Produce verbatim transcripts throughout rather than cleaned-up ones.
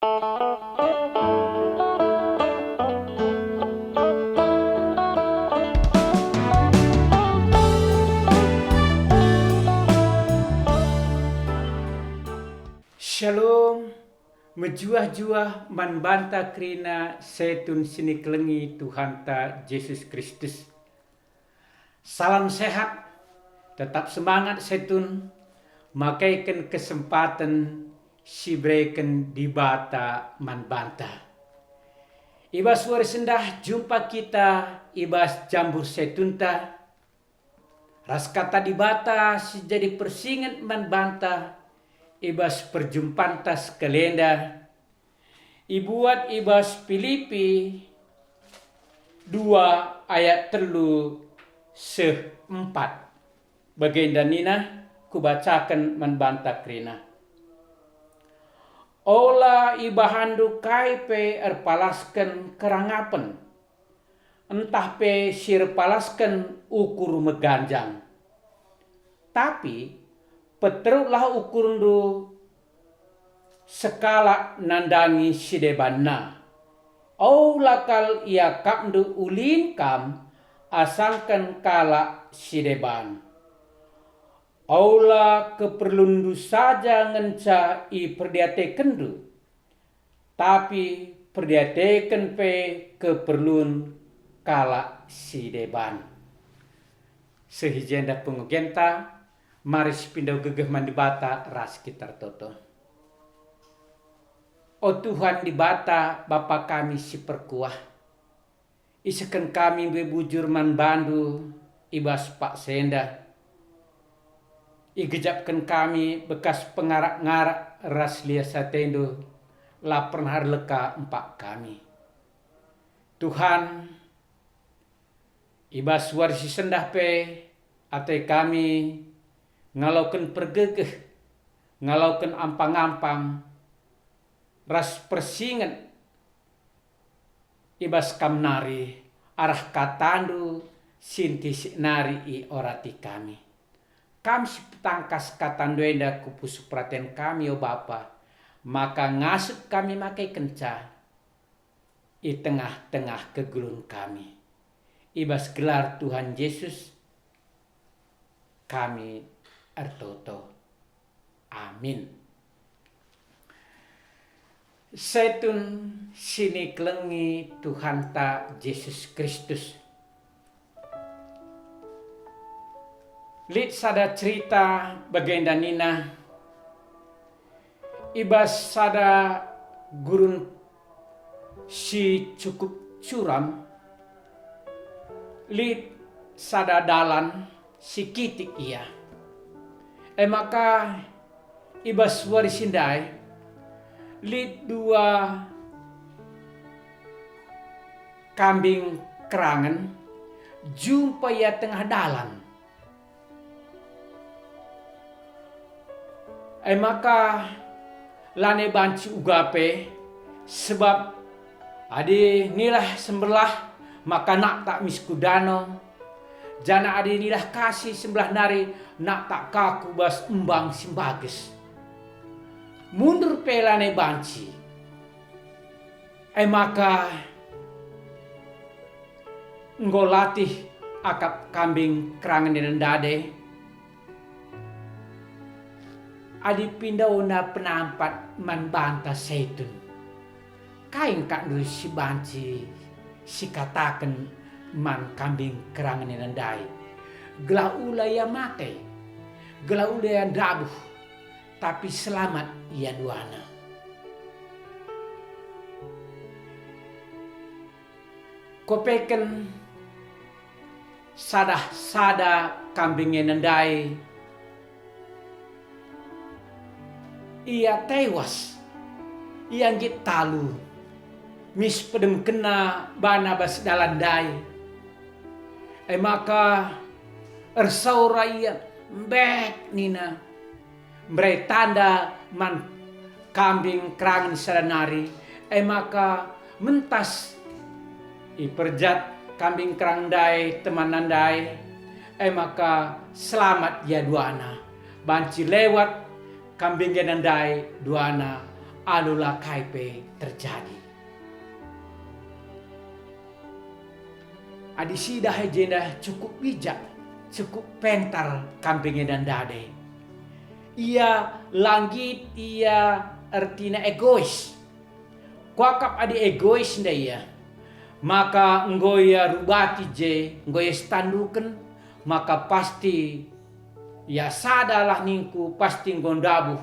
Shalom, mejuah-juah man banta kerina setun si nikelengi Tuhanta Jesus Kristus. Salam sehat, tetap semangat setun, makaiken kesempaten si ibereken Dibata man banta. I bas wari sendah jumpa kita i bas jambur setunta, ras Kata Dibata si jadi persinget man banta i bas perjumpanta sekalenda, ibuat i bas Pilipi dua ayat telu seh empat. Bagenda nina, kubacaken man banta kerina. Ola ibahanndu kai pe erpalasken kerangapen, ntah pe si erpalasken ukur meganjang. Tapi peteruklah ukurndu sekalak nandangi si debanna. Ola kal iakapndu ulin kam asangken kalak si deban. Ola keperlunndu saja ngenca iperdiatekenndu, tapi perdiateken pe keperlun kalak si deban. Seh i jenda pengogenta, mari sipindoge gegeh man Dibata ras kita ertoto. O Tuhan Dibata, Bapa kami si perkuah, isehken kami mbue bujur man bandu i bas paksa enda. Igejapken kami bekas pengarak-ngarak ras lias atendu, la pernah erleka empak kami. Tuhan, i bas wari si sendah pe ate kami ngaloken pergegeh, ngaloken ampang-ampang, ras persinget i bas Kam nari, arah KataNdu si ntisik nari iorati kami. Kam si petangkas KataNdu enda ku pusuh peraten kami, o Bapa, maka ngasup kami makaikenca i tengah-tengah kegeluhen kami. I bas gelar Tuhan Jesus kami ertoto. Amin. Setun si nikelengi Tuhanta Jesus Kristus. Lit sada cerita bagenda nina, i bas sada gurun si cukup curam, lit sada dalan si kitik ia. E maka i bas wari si ndai, lit dua kambing kerangen jumpa ia tengah dalan. E maka lanai banci uga pe, sebab adi nilah sembelah maka naktak mis ku dano, janah adi nilah kasi sembelah nari naktak ka ku bas embang si mbages. Mundur pe lanai banci. E maka enggo latih akap kambing kerangen enda ndai, adi pindona penampat man banta setun, kai engkandu si banci sikataken man kambing kerangen enda ndai, gelah ula ia mate, gelah ula ia ndabuh, tapi selamat ia duana? Kopeken sada-sada kambing enda ndai, ia tewas, ia nggit talu, mis pedemkenna bana bas dalan ndai. E maka ersaura ia, mbek nina, mberai tanda man kambing kerangen sada nari, e maka mentas iperjat kambing kerangen ndai temanna ndai, e maka selamat ia duana. Banci lewat kambing enda ndai duana, alu la kai pe terjadi. Adi sidah i jenda cukup bijak, cukup pentar kambing enda ndai. Ia la nggit, ia ertina egois. Kuakap adi egois ndai ia, maka enggo ia rubati je, enggo ia sitanduken, maka pasti ia sadalah ningku pasti enggo ndabuh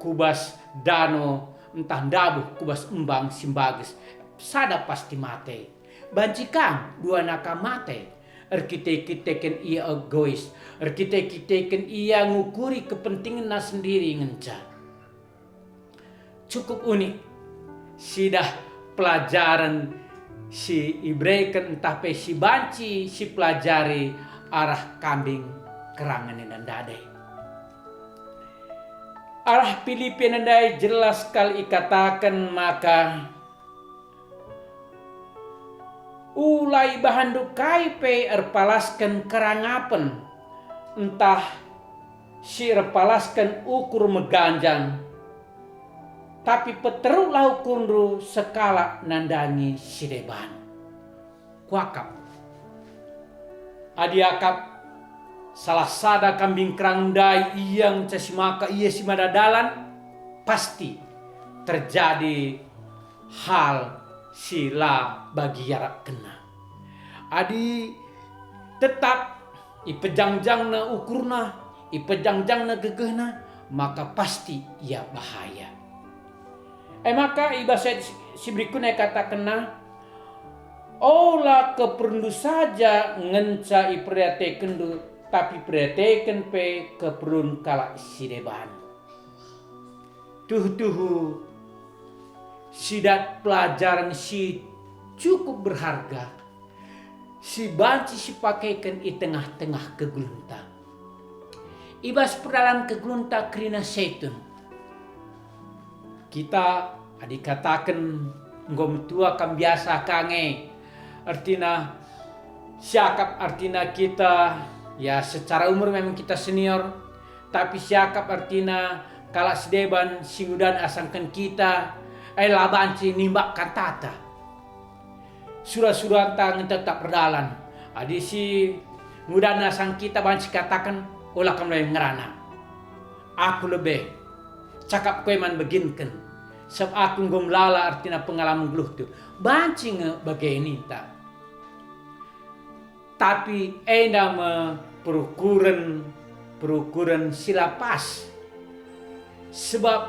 ku bas dano ntah ndabuh ku bas embang si mbages, sada pasti mate. Banci kam duana kam mate, erkite-kiteken ia egois, erkite-kiteken ia ngukuri kepentingenna sendiri ngenca. Cukup unik sidah pelajaren si ibereken ntah pe si banci sipelajari arah kambing kerangen enda ndai. Arah Pilipi enda ndai jelas kal ikataken maka, "Ula ibahanndu kai pe erpalasken kerangapen, ntah si erpalasken ukur meganjang, tapi peteruklah ukurndu sekalak nandangi si deban." Kuakap. Adi akap salah sada kambing kerang ndai ia ngenca si maka ia si mada dalan, pasti terjadi hal si la bagi iarapkenna. Adi tetap ipejangjangna ukurna, ipejangjangna gegehna, maka pasti ia bahaya. E maka i bas ayat si, si berikutna ikatakenna, "Ola keperlunndu saja ngenca iperdiatekenndu, tapi perdiateken pe keperlun kalak si deban." Tuhu-tuhu, si dat pelajaran si cukup berharga, si banci sipakeken i tengah-tengah kegeluhenta. I bas perdalan kegeluhenta kerina Setun. Kita, adi kataken enggo metua kam biasa ka nge, ertina siakap, ertina kita, ya, secara umur memang kita senior, tapi siakap ertina kalak si deban si ngudan asangken kita, e la banci nimbak kantata. Sura-suranta nge tetap erdalan. Adi si ngudan asang kita banci kataken, "Ola kam lawem ngerana. Aku lebe. Cakap kue man beginken. Sabap aku enggo melala ertina pengalaman geluhtu." Banci nge bage ninta. Tapi enda me perukuren, perukuren si la pas. Sebab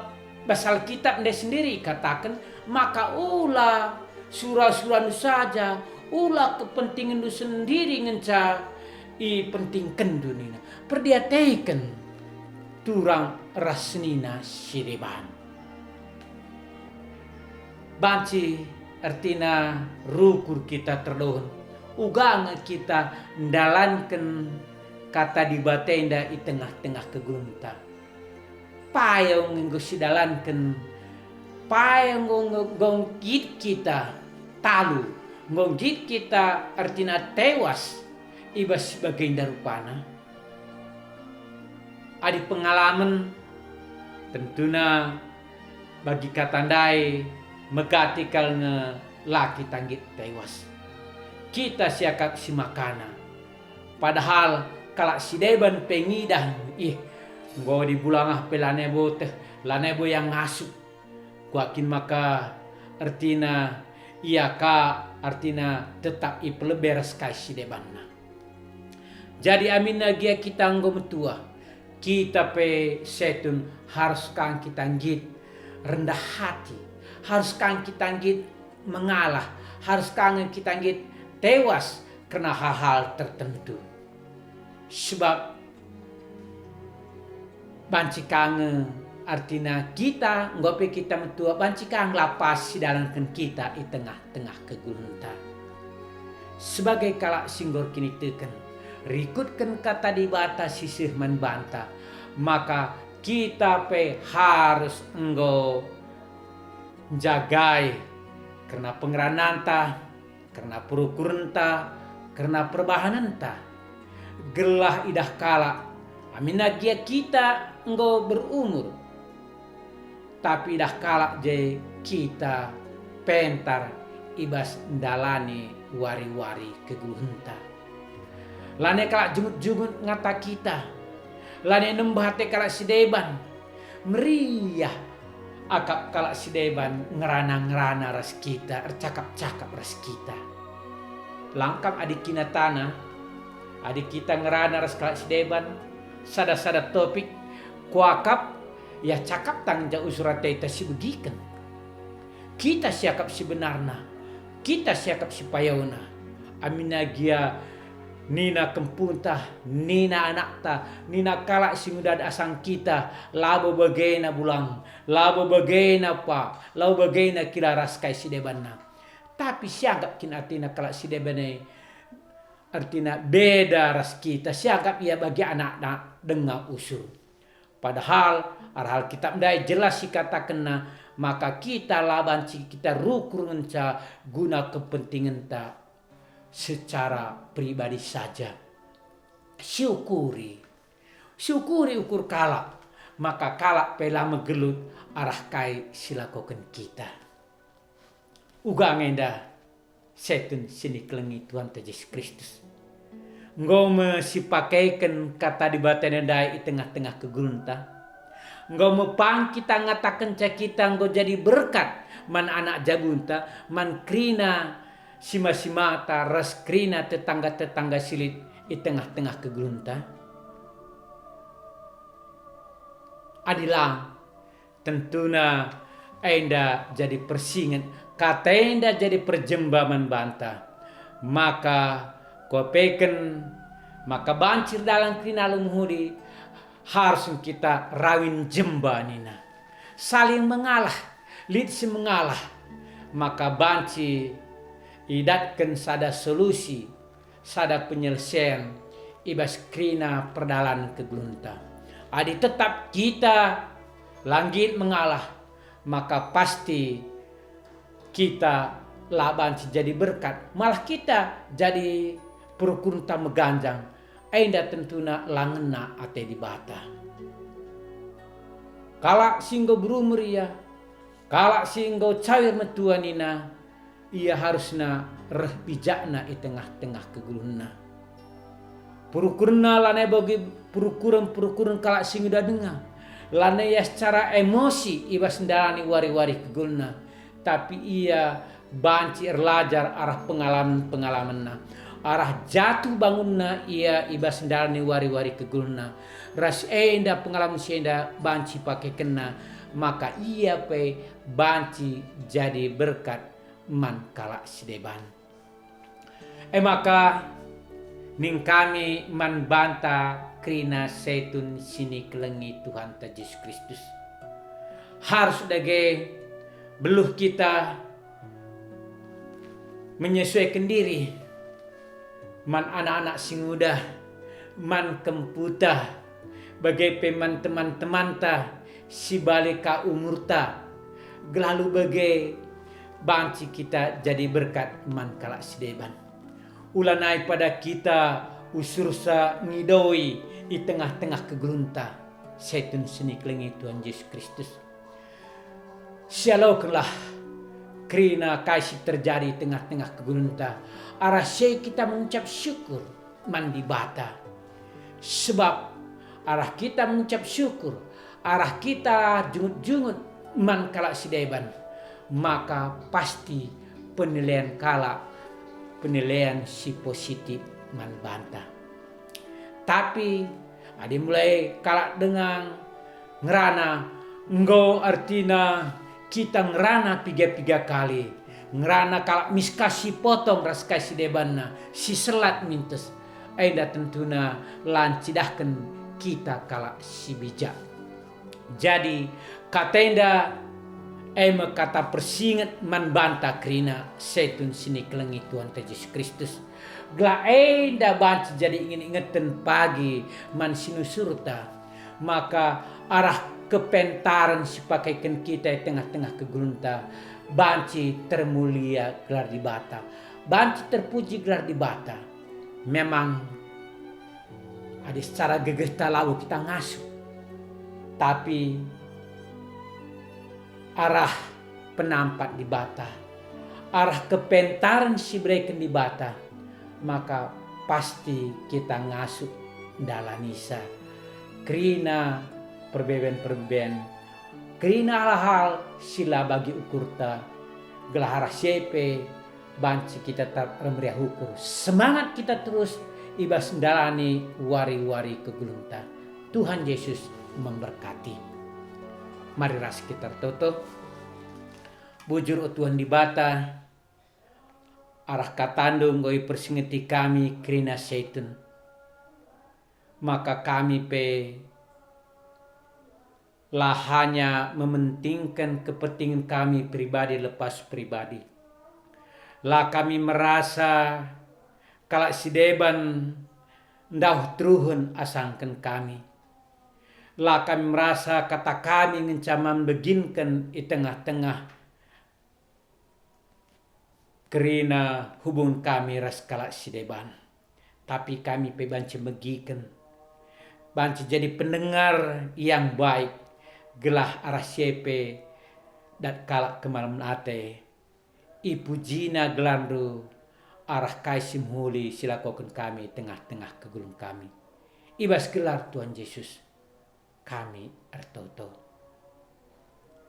bas Alkitab ndai sendiri ikataken maka, "Ula sura-surandu saja, ula kepentingenndu sendiri ngenca ipentingkenndu," nina. Perdiateken turang ras senina si deban. Banci ertina rukur kita terdohen, uga nge kita ndalanken Kata Dibata enda i tengah-tengah kegeluhenta. Payo nge enggo sidalanken, payo enggo, enggo, enggo nggit kita talu, enggo nggit kita ertina tewas i bas si bagenda rupana. Adi pengalamen, tentuna bagi kata ndai megati kal nge la kita nggit tewas. Kita siakap si makana. Padahal kalak si deban pe ngidah, ih, enggo dibulangah pe lanai boteh, lanai bo ia ngasup. Kuakin maka ertina ia ka, ertina tetap ipelebe ras kai si debanna. Jadi aminna gia kita enggo metua, kita pe Setun harus kang kita nggit rendah hati, harus kang kita nggit mengalah, harus kang kita nggit tewas kerna hal-hal tertentu. Sebab banci ka nge, artina kita, enggo pe kita metua, banci ka nge la pas sidalanken kita i tengah-tengah kegeluhenta. Sebagai kalak si enggo erkiniteken, rikutken Kata Dibata si seh man banta, maka kita pe harus enggo njagai kerna pengerananta, kerna perukurenta, kerna perbahanenta. Gelah idah kalak, aminna gia kita enggo berumur, tapi idah kalak je kita pentar i bas ndalani wari-wari kegeluhenta. Lanai kalak jungut-jungut ngata kita, lanai nembeh ate kalak si deban. Meriah akap kalak si deban ngerana-ngerana ras kita, ercakap-cakap ras kita. Langkam adi kinatana, adi kita ngerana ras kalak si deban, sada-sada topik, kuakap, ia cakap tangja usur ateta si begiken. Kita siakap si benarna, kita siakap si payona. Aminna gia nina kempunta, nina anakta, nina kalak si nguda asang kita, labo bagena bulang, labo bagena pa, labo bagena kila ras kai si debanna. Tapi sianggap kin atina kalak si deban e, ertina beda ras kita, sianggap ia bagi anakna denga usur. Padahal arah Alkitab ndai jelas sikatakenna maka kita la banci kita rukur ngenca guna kepentingenta secara pribadi saja. Siukuri, siukuri ukur kalak, maka kalak pe la megelut arah kai silakoken kita. Uga nge enda, setun si nikelengi Tuhanta Jesus Kristus. Enggo me sipakeken kata Dibata ndai i tengah-tengah kegeluhenta. Enggo me pang kita ngatakenca kita enggo jadi berkat man anak jabunta, man kerina sima-simata ras kerina tetangga-tetangga si lit i tengah-tengah kegeluhenta. Adi la, tentuna enda jadi persinget, kata enda jadi perjemba man banta. Maka kuapeken maka banci erdalan kerina alu Jahudi, harus kita rawin jemba nina. Saling mengalah, lit si mengalah, maka banci idatken sada solusi, sada penyelesaian i bas kerina perdalan kegeluhenta. Adi tetap kita la nggit mengalah, maka pasti kita la banci jadi berkat, malah kita jadi perukurenta meganjang, enda tentuna la ngena ate Dibata. Kalak si enggo berumer ia, kalak si enggo cawir metua nina, ia harusna reh bijakna i tengah-tengah kegeluhenna. Perukurna lanai bagi perukuren-perukuren kalak si nguda denga. Lanai ia secara emosi i bas ndalani wari-wari kegeluhenna, tapi ia banci erlajar arah pengalamen-pengalamenna. Arah jatuh bangunna ia i bas ndalani wari-wari kegeluhenna. Ras enda pengalamen si enda banci pakekenna, maka ia pe banci jadi berkat man kalak si deban. E maka, ningkami man banta kerina setun si nikelengi Tuhanta Jesus Kristus. Harus dage beluh kita menyesuaiken diri man anak-anak si nguda, man kemputa, bage pe man teman-temanta si bali ka umurta, gelah alu bage banci kita jadi berkat man kalak si deban. Ulanai pada kita usursa ngidoi i tengah-tengah kegeluhenta, setun si nikelengi Tuhan Jesus Kristus. Sialokenlah kerina kai si terjadi i tengah-tengah kegeluhenta, arah si e kita mengucap syukur man Dibata. Sebab arah kita mengucap syukur, arah kita jungut-jungut man kalak si deban, maka pasti penilaian kalak, penilaian si positif man banta. Tapi adi mulai kalak denga ngerana, enggo ertina kita ngerana piga-piga kali, ngerana kalak miska si potong ras kai si debanna, si selat mintes, enda tentuna la ncidahken kita kalak si bijak. Jadi, kata enda e me kata persinget man banta kerina setun si nikelengi Tuhanta Jesus Kristus. Gelah enda banci jadi inget-ingeten pagi man sinusurta, maka arah kepentaren si pakeken kita i tengah-tengah kegeluhenta banci termulia gelar Dibata, banci terpuji gelar Dibata. Memang, adi secara gegehta labo kita ngasup, tapi arah penampat Dibata, arah kepentaren si ibereken Dibata, maka pasti kita ngasup ndalanisa. Kerina perbeben-perbeben, kerina hal-hal si la bagi ukurta, gelah arah si e pe banci kita tetap ermeriah ukur. Semangat kita terus i bas ndalani wari-wari kegeluhenta. Tuhan Yesus memberkati. Mari ras kita ertoto. Bujur, o Tuhan Dibata, arah kataNdu enggo ipersingeti kami kerina Setan. Maka kami pe la hanya mementingken kepentingan kami pribadi lepas pribadi. La kami merasa kalak si deban ndauh teruhen asangken kami. La kami merasa kata kami ngenca man beginken i tengah-tengah kerina hubungen kami ras kalak si deban. Tapi kami pe banci megiken, banci jadi pendengar yang baik, gelah arah si e pe dat kalak kemalemen ate, ipujina gelarNdu arah kai si mehuli si lakoken kami tengah-tengah kegeluhen kami. I bas gelar Tuhan Yesus kami ertoto.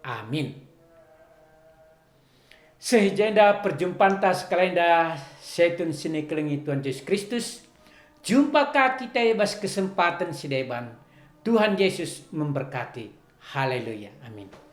Amin. Seh i jenda perjumpanta sekalenda, Setan si nikelengi Tuhan Jesus Kristus. Jumpa ka kita i bas kesempaten si deban. Tuhan Yesus memberkati. Haleluya. Amin.